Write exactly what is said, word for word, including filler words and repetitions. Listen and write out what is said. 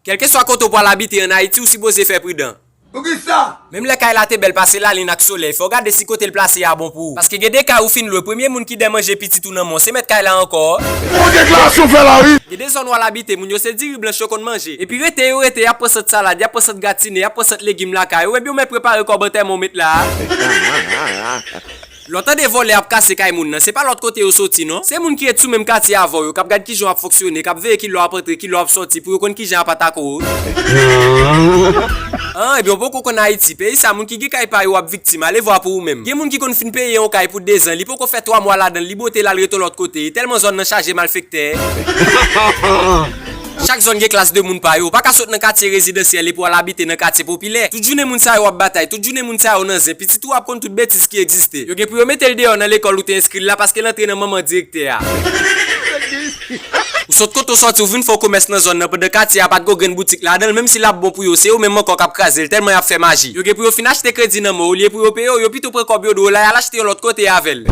Kèlkeswa kote w pral abite ann Ayiti, ou sipoze fè pridan. Poukisa? Menm lè kay la te bèl pase lalin ak solèy, fò w gade si kote l plase a bon pou ou. Paske gen de kay ou fin lwe, premye moun ki dè manje pitit ou nan men w, se mèt kay la ankò. Bon deklarasyon fè la wi. Gen de zòn w al abite, moun yo se diri blanch yo konn manje. Epi rete yo rete, y ap pran sant salad, y ap pran sant gratine, y ap pran sant legim lakay yo, ebyen w mèt prepare kòb antèman w met la a. Lè w tande vòlè ap kase kay moun nan, se pa lòt kote yo soti non. Se moun ki ret sou menm katye avè w yo, k ap gad kijan w ap fonksyone, k ap veye kilè w ap antre, kilè w ap sòti, pou yo konn kijan y ap atake w. An, ebyen w poko konn Ayiti. Peyi sa, moun ki gen kay pa yo ap viktim. Ale vwa pou ou menm. Gen moun ki konn fin peye yon kay pou dezan, li poko fè twa mwa ladan l, li bote l al rete yon lòt kote. E tèlman zòn nan chaje malfektè. Chak zòn gen klas de moun pa yo. Ou pa ka sot nan katye rezidansyèl epi w al abite nan katye popilè. Tout jounen moun sa yo ap batay, tout jounen moun sa yo nan zen. Pitit ou ap konn tout betiz ki egziste. Yo gen pou yo mete l deyò nan lekòl ou te enskri l la paske l antre nan manman direktè a. Ou sot kote w sòti, ou vin fè w komès nan zòn nan pandan katye a pa t gen yon grenn boutik ladan l, menm si l ap bon pou yo, se yo menm ankò k ap kraze l tèlman y ap fè maji. Yo gen pou yo fin achte kredi nan men w, olye pou yo peye w, yo pito pran kòb yo do w la y al achte yon lòt kote avè l.